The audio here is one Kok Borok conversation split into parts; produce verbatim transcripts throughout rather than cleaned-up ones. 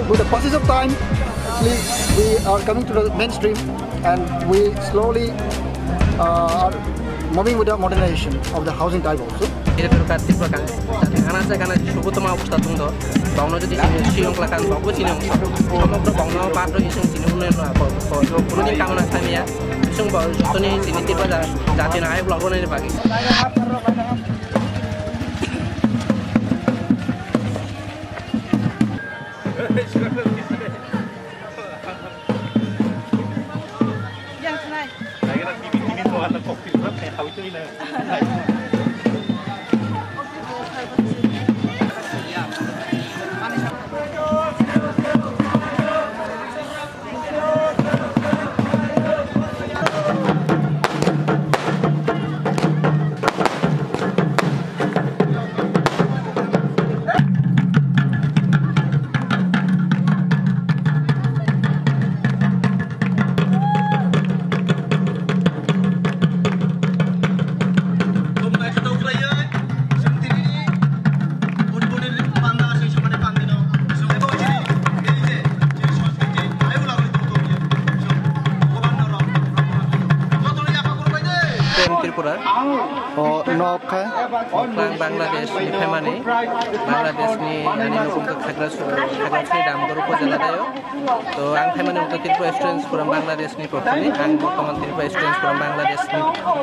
With the passage of time, actually, we are coming to the mainstream and we slowly uh, are moving with the modernization of the housing type also. Direktor Kartik Prakang, jati ana se gana sugu toma obostha tungdo, bongno jodi sini siyong lakan bongbo sini ongso, somogro bongno badro isung sini unnayon no ako, ko, ko, kono din kamona khamya, isung bo jotoni sini tirba jati na ayok lagona ni bagi. Tripura. O nok kha. Bang-, Bangladesh ni family. Bangladesh ni ani nokung kha khagra su-, khagra sui Ramgarh upojela dayo. To ang phaimani wngkha Tripura Students Forum Bangladesh ni pokhoni, ang bortoman Tripura Students Forum Bangladesh ni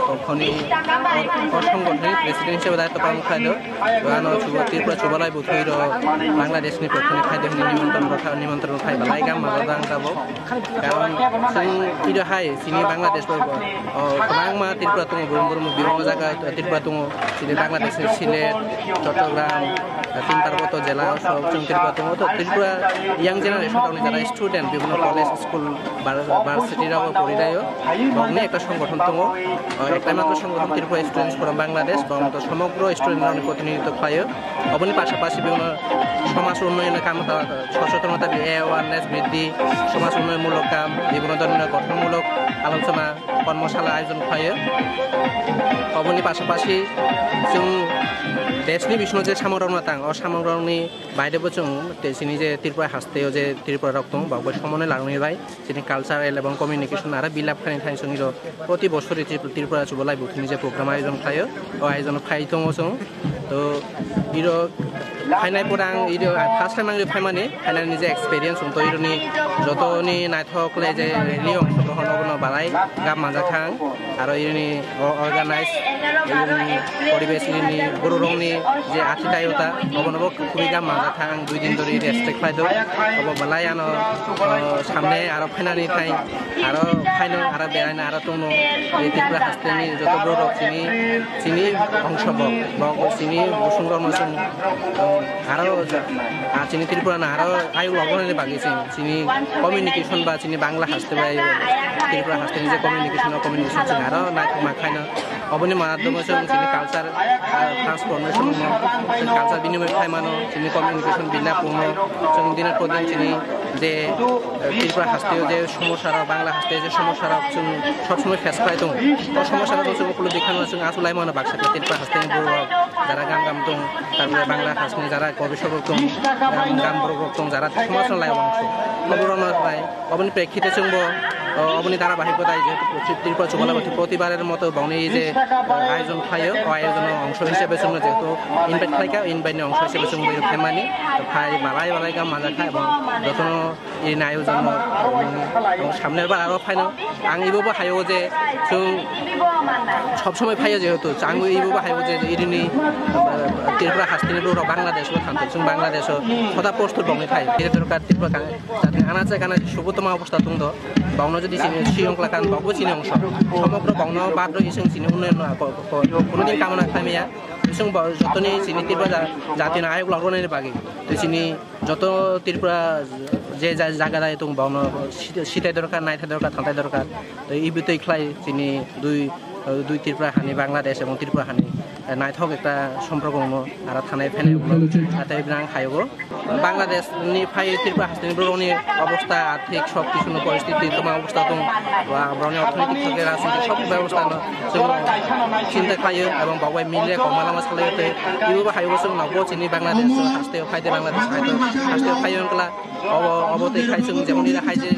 pokhoni o, o songgothoni president hisabe daitw palon khlai do. To ano chuba, Tripura chubalai bwthwi rok Bangladesh ni pokhoni phai do hwnwi nimantron rw kha, nimantron phai belai gam majak ang tabuk. Karon chwng iro hai chini Bangladesh bai bo, o, kwbangma Tripura tongo, burum burum bibinno jaga Tripura tongo, chini Bangladesh ni Sylhet, Chattogram, Tin Parbotto jela o sok chwng Tripura tongo. To Tripura young generation rokni jara student, bibinno college, school, bar-, varsity rogo porilaio. Bokni ekta songgothon tongo, o, ekta matro songgothon Tripura Students Forum Bangladesh, bong to somogro student rokni protinidhitto khlaio. Oboni pasapasi bibinno somaj unnoyonni kam ta-, sochetono tabi awareness briddhi, somaj unnoyonmulok kam, bibinno dhoroner gothonmulok alochona, kormoshala ayojon khlaio. Oboni pasapasi chwng deshni bisingo je samungrokno tang, o samungrokni bairebo chwng tei chini je Tripura hasteo je Tripura rok tong, bokbai somono lanwi bai. Chini cultural ebong communication aro bilap khaini thani chwng iro proti bosori Trip-, Tripura chubalai bwthwini je program ayojon khlaio, o ayojono phai tongo chwng. To iro phainai pore ang iro first time ang iro phaimani, phainani je experience wngto ironi jotoni naithok khlai je rally ongsogrohon obono balai gam manjak kha ang. Aro irini o-, organize, irini poribesh, irini bororokni je atitayota, obonobo khubui gam manjak kha ang, dui din dhori rest khlai do. Obo belai ano, o, samne aro phainani thai, aro phaino, aro beraino, aro tongno, je Tripura hasteni joto bororok chini, chini ongso bo, bo chini busungrokno chwng, o, aro, a, chini Tripura no aro ayuk logonani bagwi chwng. Chini communication ba chini Bangla haste bai Tripura haste ni je communication, o communication chwng aro naithokma khaino. Oboni maratdomo chwng chini culture, ah, transformation no, chwng culture binimoi khaimano, chini communication bina pungno, chwng dina prodin chini je, eh, Tripura haste o je somosya rok, Bangla haste je somosya rok chwng sob somoi face khlai tongo. O somosya rok chwng ukuluk bikhano chwng achuk lai mano baksa khe Tripura haste ni borok jara gam gam tong, tarpore Bangla haste ni jara gobisok rok tong, gam, gam borok rok tong, jara somaj no lai wangso. Oborok no lai Oboni prekhite chwngbo, o, oboni dara bahai bodai jehetu Tripura Chubalai Bwthwi protibarer moto bongni je, o, ayojon khlaio, o ayojono ongso hisabe chwngno jehetu invite khlaikha, invite ni ongso hisabe chwngbo iro phaimani, phai balai balai gam manjak kha, ebong jotono ini ayojono, um, samner bar aro phaino ang ibobo haio je chwng sob somoi phaio jehetu, ang ibobo haio je irini, uh, Tripura hasteni borok Bangladesh o thangkha, chwng Bangladesh o hoda post bongni phai, Director Tripura Jati ana chai kana subu toma obostha tong do. Bongno jodi chini siyong klakan bokbo chini ongso. Somogro bongno badro ising chini unnayon no ko, ko, kono din kamona khlai maya. Ising bo jotoni chini Tripura ja-, jati no ayok lok rwnani bagwi. Tei chini joto Tripura je ja-, jaga dai tong bongno site, site dorkar, naithai dorkar, thantai dorkar. Tei ibi twi khlai chini dui, dui Tripura hani Bangladesh ebong Tripura hani, eh, naithok ekta somporko wngno ara thanai phainai wngno. Tei bini ang hayogo. Bangladesh ni phai Tripura hasteni borokni obostha, athik, sob kisuno poristiti toma obostha tong, ba borokni orthonoitik thangwi rajnitik sob bebostha no chwng chinta khlaio, ebong bo bai mile koma lama salaio tei ibo bo haio chwng nogo chini Bangladesh hasteo phaide, Bangladesh hasteo phaio wngkla. Obo, obo tei khai chwng jemon nini hai je,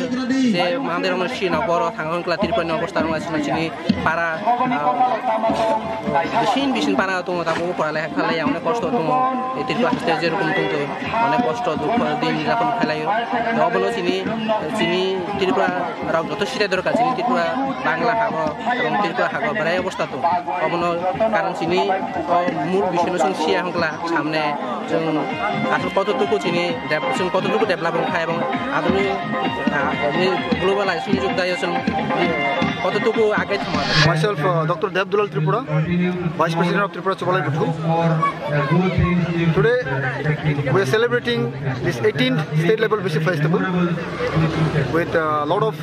je mandir rokno sino boro thang wngkla Tripura ni obostha wngkla chini para, ah, bisin bisin para tongo, tabuk pora lekha khalai ya, onek kosto tongo. Ei Tripura haste je rokom tong tong, onek kosto dukho din japon khalai o. Obono chini, chini Tripura rok joto sire dorkar, chini Tripura Bangla hago, ebong Tripura hago berai obostha tong. Obono karon chini o mul bisino chwng siya wngkla samne. Chwng aswk kototwkw chini dep-, chwng kototwkw develop wngkha ebong adoni, ah, ni globalization jug dayo chwng kototwkw age thangma. Myself, uh, Doctor Dev Dulal Tripura, Vice President of Tripura Chubalai Buthu. Today, we are celebrating this eighteenth state level B C festival with a lot of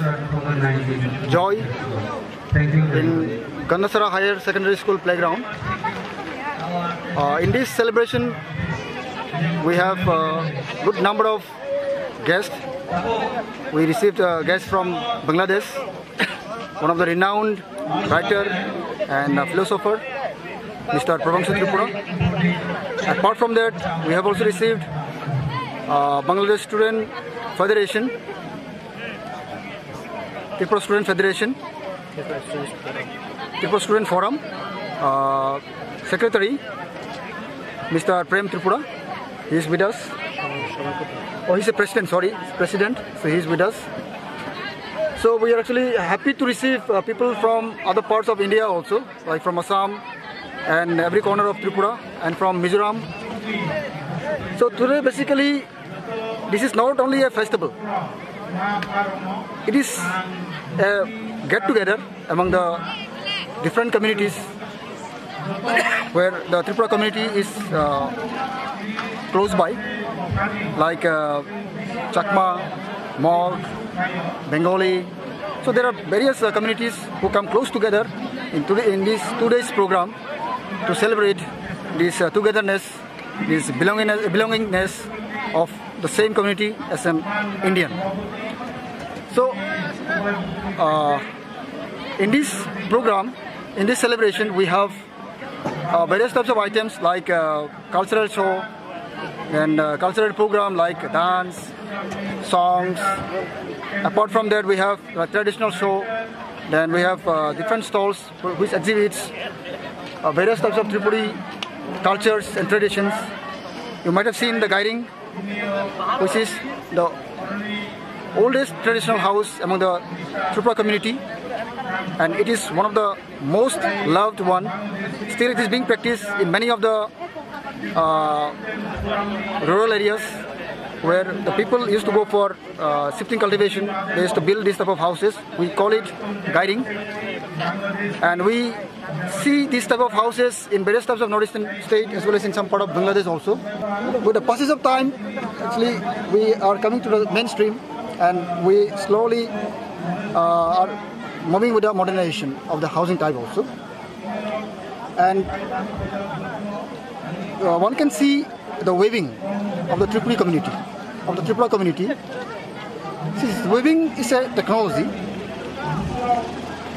joy in Gandasara Higher Secondary School playground. Uh, in this celebration, we have a good number of guests. We received a guest from Bangladesh, one of the renowned writer and a philosopher, Mister Prabhangsu Tripura. Apart from that, we have also received, uh, Bangladesh Student Federation, Tripura Student Federation, Tripura Student Forum, uh, Secretary, Mister Prem Tripura. He is with us. Oh, he's a president, sorry, president. So he is with us. So we are actually happy to receive, uh, people from other parts of India also, like from Assam and every corner of Tripura and from Mizoram. So today, basically, this is not only a festival, it is a get together among the different communities where the Tripura community is, uh, close by, like, uh, Chakma, Mog, Bengali. So there are various, uh, communities who come close together in, today, in this two days program to celebrate this, uh, togetherness, this belongingness, belongingness of the same community as an Indian. So, uh, in this program, in this celebration, we have, uh, various types of items like, uh, cultural show and, uh, cultural program like dance, songs. Apart from that, we have a traditional show. Then we have, uh, different stalls which exhibits, uh, various types of Tripuri cultures and traditions. You might have seen the Gairing, which is the oldest traditional house among the Tripura community, and it is one of the most loved one. Still, it is being practiced in many of the, uh, rural areas where the people used to go for, uh, shifting cultivation. They used to build this type of houses. We call it Gairing, and we see these type of houses in various types of northeastern state as well as in some part of Bangladesh also. With the passage of time, actually, we are coming to the mainstream and we slowly, uh, are moving with the modernization of the housing type also. And, uh, one can see the weaving of the Tripuri community, of the Tripura community. See, weaving is a technology.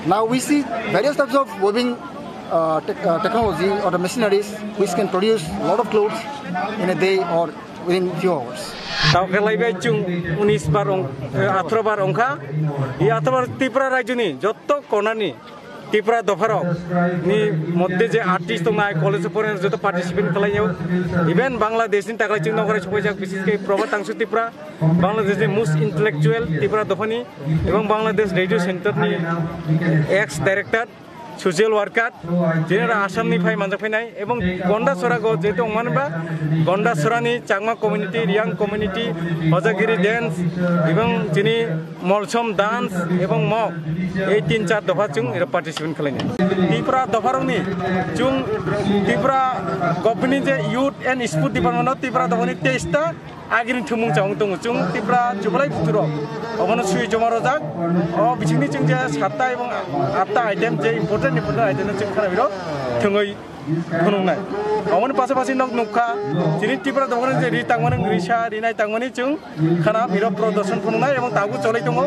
Now we see various types of weaving, uh, tech-, uh, technology or the machineries which can produce a lot of clothes in a day or within few hours. Tao khe laibai chung unis bar ong-, eh, atharo bar ongkha. I atharo bar Tripura rajyoni jotto konani Tripura dopharok ni moddhe je artist tongnai, college o porinai joto participate khlaio. Even Bangladesh ni taklai chwng nokrai sopaijak, bises khe Prabhat Tangsu Tripura, Bangladesh ni most intellectual Tripura dophani, ebong Bangladesh Radio Center ni ex director, social worker, jene Assam ni phai manjak phainai, ebong Gondasora go jehetu ongmani ba Gondasora ni Chakma community, Riang community, Hojagiri dance, ebong chini Molsom dance ebong mok, ei tin char dopha chwng ero participant khlainai. Tripura dopharokni chwng Tripura government ni je youth and sport department o Tripura dophani teis ta agini thumung chawng tongo chwng Tripura chubalai buturok obono swi joma rojak. O bisingni chwng je satta ebong atta item je important important item chwng khana biro thwngwi phunuknai. Aboni pasapasi nok nukha, chini Tripura dophani je ri tangmani, risa rinai tangmani chwng khana biro prodorshon phunuknai ebong tabuk cholai tongo.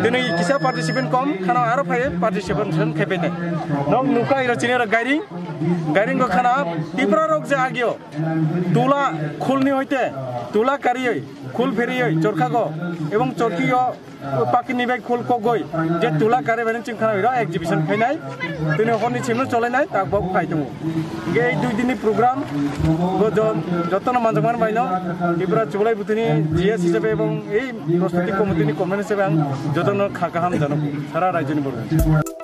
Tini kisa participant kom, khana aro phai participation khepenai. Nok nukha iro chini oro gairing, gairing go khana Tripura rok je agio tula khulni hoite tula kariyoi, khul pheriyoi, chorkha go ebong chorkhi o pakini bai khul kogoi je tula kare bani chwng khana iro exhibition khainai. Tini horni chimno cholainai tak bok phai tongo. Hingke ei dui dinni program go jon-, jotono manjakmani baino Tripura Chubalai Buthuni G S hisabe ebong ei prostuti committee ni committee hisabe ang jotono kha kaham jano sara raijoni borok.